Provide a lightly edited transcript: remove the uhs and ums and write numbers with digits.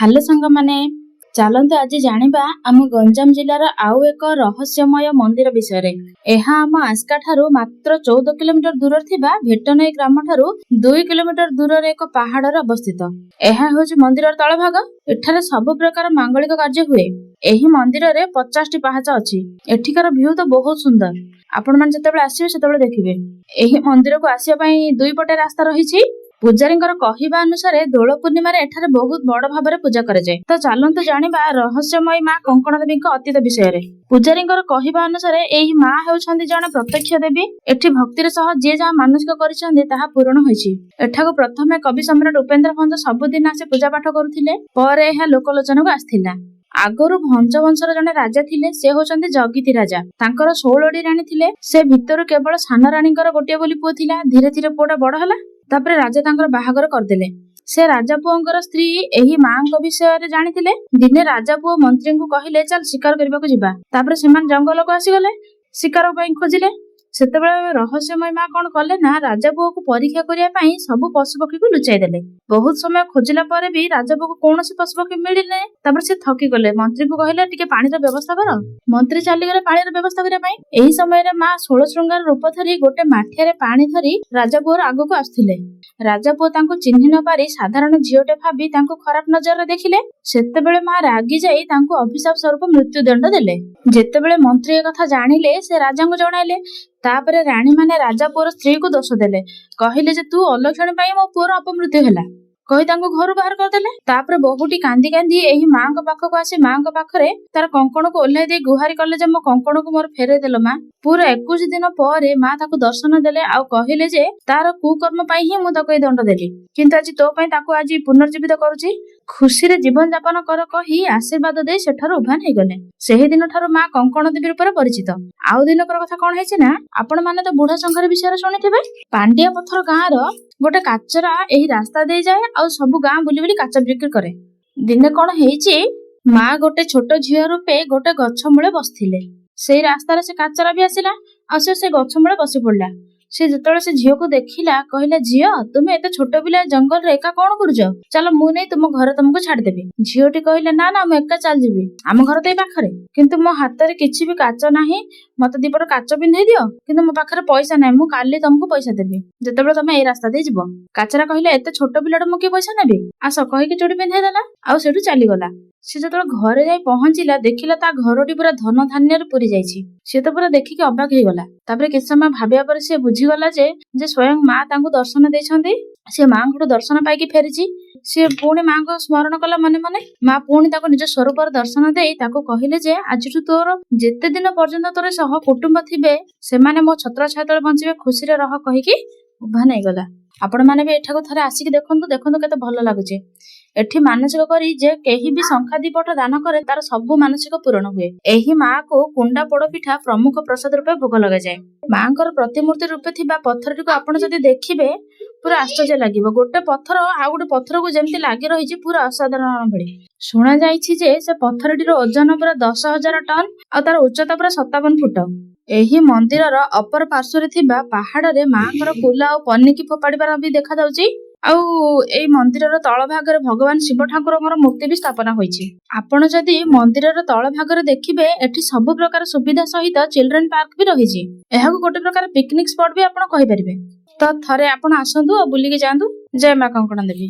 Hello ସାଙ୍ଗମାନେ, ଚାଲନ୍ତୁ ଆଜି ଜାଣିବା ଆମ ଗଞ୍ଜାମ ଜିଲ୍ଲାର ଆଉ ଏକ ରହସ୍ୟମୟ ମନ୍ଦିର ବିଷୟରେ। ଏହା ଆମ ଆସ୍କା ଠାରୁ ମାତ୍ର 14 କିଲୋମିଟର ଦୂରରେ ଥିବା ଭେଟନଈ ଗ୍ରାମ ଠାରୁ 2 କିଲୋମିଟର ଦୂରରେ ଏକ ପାହାଡରେ ଅବସ୍ଥିତ। ଏହା ହେଉଛି ମନ୍ଦିରର ତଳ ଭାଗ। ଏଠାରେ ସବୁ ପ୍ରକାର ମାଙ୍ଗଳିକ କାର୍ଯ୍ୟ ହୁଏ। ଏହି ମନ୍ଦିରରେ 50ଟି ପାହାଚ ଅଛି। ଏଠିକାର ଭିଉ ତ ବହୁତ ସୁନ୍ଦର। ଆପଣମାନେ ଯେତେବେଳେ ଆସିବେ, ସେତେବେଳେ ଦେଖିବେ। ଏହି ମନ୍ଦିରକୁ ଆସିବା ପାଇଁ ଦୁଇ ପଟେ ରାସ୍ତା ରହିଛି। ପୂଜାରୀଙ୍କର କହିବା ଅନୁସାରେ ଦୋଳ ପୂର୍ଣ୍ଣିମାରେ ଏଠାରେ ବହୁତ ବଡ ଭାବରେ ପୂଜା କରାଯାଏ। ତ ଚାଲନ୍ତୁ ଜାଣିବା ରହସ୍ୟମୟୀ ମା କଙ୍କଣ ଦେବୀଙ୍କ ଅତୀତ ବିଷୟରେ। ପୂଜାରୀଙ୍କର କହିବା ଅନୁସାରେ ଏହି ମା ହେଉଛନ୍ତି ଜଣେ ପ୍ରତ୍ୟକ୍ଷ ଦେବୀ। ଏଠି ଭକ୍ତିର ସହ ଯିଏ ଯାହା ମାନସିକ କରିଛନ୍ତି, ତାହା ପୂରଣ ହୋଇଛି। ଏଠାକୁ ପ୍ରଥମେ କବି ସମ୍ରାଟ ଉପେନ୍ଦ୍ର ଭଞ୍ଜ ସବୁଦିନ ଆସି ପୂଜା ପାଠ କରୁଥିଲେ। ପରେ ଏହା ଲୋକଲୋଚନକୁ ଆସିଥିଲା। ଆଗରୁ ଭଞ୍ଜ ବଂଶର ଜଣେ ରାଜା ଥିଲେ। ସେ ହଉଛନ୍ତି ଜଗିତି ରାଜା। ତାଙ୍କର 16ଟି ରାଣୀ ଥିଲେ। ସେ ଭିତରୁ କେବଳ ସାନ ରାଣୀଙ୍କର ଗୋଟିଏ ବୋଲି ପୁଅ ଥିଲା। ଧୀରେ ଧୀରେ ପୁଅଟା ବଡ ହେଲା। ତାପରେ ରାଜା ତାଙ୍କର ବାହାଘର କରିଦେଲେ। ସେ ରାଜା ପୁଅଙ୍କର ସ୍ତ୍ରୀ ଏହି ମାଙ୍କ ବିଷୟରେ ଜାଣିଥିଲେ। ଦିନେ ରାଜା ପୁଅ ମନ୍ତ୍ରୀଙ୍କୁ କହିଲେ, "ଚାଲ, ଶିକାର କରିବାକୁ ଯିବା।" ତାପରେ ସେମାନେ ଜଙ୍ଗଲକୁ ଆସିଗଲେ। ଶିକାର ପାଇଁ ଖୋଜିଲେ। ସେତେବେଳେ ରହସ୍ୟମୟୀ ମା କଣ କଲେ ନା, ରାଜା ପୁଅକୁ ପରୀକ୍ଷା କରିବା ପାଇଁ ସବୁ ପଶୁପକ୍ଷୀକୁ ଲୁଚାଇ ଦେଲେ। ବହୁତ ସମୟ ଖୋଜିଲା ପରେ ବି ରାଜା ପୁଅକୁ କୌଣସି ପଶୁପକ୍ଷୀ ମିଳିଲେ। ତାପରେ ସେ ଥକି ଗଲେ। ମନ୍ତ୍ରୀଙ୍କୁ କହିଲେ, "ଟିକେ ପାଣିର ବ୍ୟବସ୍ଥା କର।" ମନ୍ତ୍ରୀ ଚାଲିଗଲେ ପାଣିର ବ୍ୟବସ୍ଥା କରିବା ପାଇଁ। ଏହି ସମୟରେ ମା ଷୋଳ ଶୃଙ୍ଗାର ରୂପ ଧରି ଗୋଟେ ମାଠିଆରେ ପାଣି ଧରି ରାଜା ପୁଅର ଆଗକୁ ଆସୁଥିଲେ। ରାଜା ପୁଅ ତାଙ୍କୁ ଚିହ୍ନି ନ ପାରି ସାଧାରଣ ଝିଅଟେ ଭାବି ତାଙ୍କୁ ଖରାପ ନଜରରେ ଦେଖିଲେ। ସେତେବେଳେ ମା ରାଗି ଯାଇ ତାଙ୍କୁ ଅଭିଶାପ ସ୍ୱରୂପ ମୃତ୍ୟୁଦଣ୍ଡ ଦେଲେ। ଯେତେବେଳେ ମନ୍ତ୍ରୀ ଏ କଥା ଜାଣିଲେ, ସେ ରାଜାଙ୍କୁ ଜଣାଇଲେ। ତାପରେ ରାଣୀମାନେ ରାଜା ପୁଅର ସ୍ତ୍ରୀକୁ ଦୋଷ ଦେଲେ। କହିଲେ ଯେ, "ତୁ ଅଲକ୍ଷଣୀ ପାଇଁ ମୋ ପୁଅର ଅପମୃତ୍ୟୁ ହେଲା" କହି ତାଙ୍କୁ ଘରୁ ବାହାର କରିଦେଲେ। ତାପରେ ବୋହୂଟି କାନ୍ଦି କାନ୍ଦି ଏହି ମାଙ୍କ ପାଖକୁ ଆସି ମାଙ୍କ ପାଖରେ ତାର କଙ୍କଣକୁ ଓହ୍ଲାଇ ଦେଇ ଗୁହାରି କଲେ ଯେ, "ମୋ କଙ୍କଣକୁ ମୋର ଫେରେଇ ଦେଲ ମା।" ପୁରା 21 ଦିନ ପରେ ମା ତାକୁ ଦର୍ଶନ ଦେଲେ ଆଉ କହିଲେ ଯେ ତାର କୁକର୍ମ ପାଇଁ ହିଁ ମୁଁ ତାକୁ ଏଇ ଦଣ୍ଡ ଦେଲି, କିନ୍ତୁ ଆଜି ତୋ ପାଇଁ ତାକୁ ଆଜି ପୁନର୍ଜୀବିତ କରୁଛି, ଖୁସିରେ ଜୀବନ ଯାପନ କର କହି ଆଶୀର୍ବାଦ ଦେଇ ସେଠାରୁ ଉଭାନ ହେଇଗଲେ। ସେହି ଦିନ ଠାରୁ ମା କଙ୍କଣ ଦେବୀ ରୂପରେ ପରିଚିତ। ଆଉ ଦିନକର କଥା କଣ ହେଇଛି ନା, ଆପଣ ମାନେ ତ ବୁଢା ଶଙ୍ଖାରି ବିଷୟରେ ଶୁଣିଥିବେ। ପାଣ୍ଡିଆ ପଥର ଗାଁର ଗୋଟେ କାଚରା ଏହି ରାସ୍ତା ଦେଇ ଯାଏ ଆଉ ସବୁ ଗାଁ ବୁଲି ବୁଲି କାଚ ବିକ୍ରି କରେ। ଦିନେ କଣ ହେଇଛି, ମା ଗୋଟେ ଛୋଟ ଝିଅ ରୂପେ ଗୋଟେ ଗଛ ମୂଳେ ବସିଥିଲେ। ସେଇ ରାସ୍ତାରେ ସେ କାଚରା ବି ଆସିଲା ଆଉ ସେ ସେ ଗଛ ମୂଳେ ବସି ପଡିଲା। ସେ ଯେତେବେଳେ ସେ ଝିଅକୁ ଦେଖିଲା, କହିଲା, "ଝିଅ, ତୁମେ ଏତେ ଛୋଟ ପିଲା ଜଙ୍ଗଲରେ ଏକା କଣ କରୁଛ? ଚାଲ, ମୁଁ ନେଇ ତୁମ ଘରେ ତମକୁ ଛାଡିଦେବି।" ଝିଅଟି କହିଲେ, "ନା ନା, ମୁଁ ଏକା ଚାଲିଯିବି। ଆମ ଘର ତ ଏଇ ପାଖରେ। କିନ୍ତୁ ମୋ ହାତରେ କିଛି ବି କାଚ ନାହିଁ। ମତେ ଦିପଟ କାଚ ପିନ୍ଧେଇ ଦିଅ। କିନ୍ତୁ ମୋ ପାଖରେ ପଇସା ନାହିଁ। ମୁଁ କାଲି ତମକୁ ପଇସା ଦେବି, ଯେତେବେଳେ ତମେ ଏଇ ରାସ୍ତା ଦେଇ ଯିବ।" କାଚରା କହିଲେ, "ଏତେ ଛୋଟ ପିଲାଟା, ମୁଁ କିଏ ପଇସା ନେବି? ଆସ" କହିକି ଚୁଡ଼ି ପିନ୍ଧେଇ ଦେଲା ଆଉ ସେଠୁ ଚାଲିଗଲା। ସେ ଯେତେବେଳେ ଘରେ ଯାଇ ପହଞ୍ଚିଲା, ଦେଖିଲା ତା ଘରଟି ପୁରା ଧନ ଧାନ୍ୟରେ ପୁରି ଯାଇଛି। ସେ ତ ପୁରା ଦେଖିକି ଅବାକ ହେଇଗଲା। ତାପରେ କିଛି ସମୟ ଭାବିବା ପରେ ସେ ବୁଝିଗଲା ଯେ ସ୍ୱୟଂ ମା ତାଙ୍କୁ ଦର୍ଶନ ଦେଇଛନ୍ତି। ସେ ମାଙ୍କଠୁ ଦର୍ଶନ ପାଇକି ଫେରିଛି। ସେ ପୁଣି ମାଙ୍କ ସ୍ମରଣ କଲା ମନେ ମନେ। ମା ପୁଣି ତାକୁ ନିଜ ସ୍ୱରୂପର ଦର୍ଶନ ଦେଇ ତାକୁ କହିଲେ ଯେ ଆଜିଠୁ ତୋର ଯେତେ ଦିନ ପର୍ଯ୍ୟନ୍ତ ତୋର ସହ କୁଟୁମ୍ବ ଥିବେ, ସେମାନେ ମୋ ଛତ୍ର ଛାୟା ତଳେ ବଞ୍ଚିବେ, ଖୁସିରେ ରହ କହିକି ଉଭାନ ହେଇଗଲା। ଆପଣମାନେ ବି ଏଠାକୁ ଥରେ ଆସିକି ଦେଖନ୍ତୁ। ଦେଖନ୍ତୁ କେତେ ଭଲ ଲାଗୁଛି। ଏଠି ମାନସିକ କରି ଯେ କେହି ବି ଶଙ୍ଖା ଦିପଟ ଦାନ କରେ, ତାର ସବୁ ମାନସିକ ପୂରଣ ହୁଏ। ଏହି ମାକୁ କୁଣ୍ଡା ପୋଡ ପିଠା ପ୍ରମୁଖ ପ୍ରସାଦ ରୂପେ ଭୋଗ ଲଗାଯାଏ। ମାଙ୍କର ପ୍ରତିମୂର୍ତ୍ତି ରୂପେ ଥିବା ପଥରଟିକୁ ଆପଣ ଯଦି ଦେଖିବେ, ପୁରା ଆଶ୍ଚର୍ଯ୍ୟ ଲାଗିବ। ଗୋଟେ ପଥର ଆଉ ଗୋଟେ ପଥରକୁ ଯେମିତି ଲାଗି ରହିଛି, ପୁରା ଅସାଧାରଣ ଭଳି। ଶୁଣାଯାଇଛି ଯେ ସେ ପଥରଟିର ଓଜନ ପୁରା 10,000 ଟନ୍ ଆଉ ତାର ଉଚ୍ଚତା ପୁରା 57 ଫୁଟ। ଏହି ମନ୍ଦିରର ଅପର ପାର୍ଶ୍ୱରେ ଥିବା ପାହାଡରେ ମାଙ୍କର କୁଲା ଆଉ ପନିକି ଫୋପାଡିବାର ବି ଦେଖାଯାଉଛି। ଆଉ ଏଇ ମନ୍ଦିରର ତଳ ଭାଗରେ ଭଗବାନ ଶିବ ଠାକୁରଙ୍କର ମୂର୍ତ୍ତି ବି ସ୍ଥାପନା ହୋଇଛି। ଆପଣ ଯଦି ମନ୍ଦିରର ତଳ ଭାଗରେ ଦେଖିବେ, ଏଠି ସବୁ ପ୍ରକାର ସୁବିଧା ସହିତ ଚିଲଡ୍ରେନ ପାର୍କ ବି ରହିଛି। ଏହାକୁ ଗୋଟେ ପ୍ରକାର ପିକନିକ ସ୍ପଟ ବି ଆପଣ କହିପାରିବେ। ତ ଥରେ ଆପଣ ଆସନ୍ତୁ ଆଉ ବୁଲିକି ଯାଆନ୍ତୁ। ଜୟ ମା କଙ୍କଣ ଦେବୀ।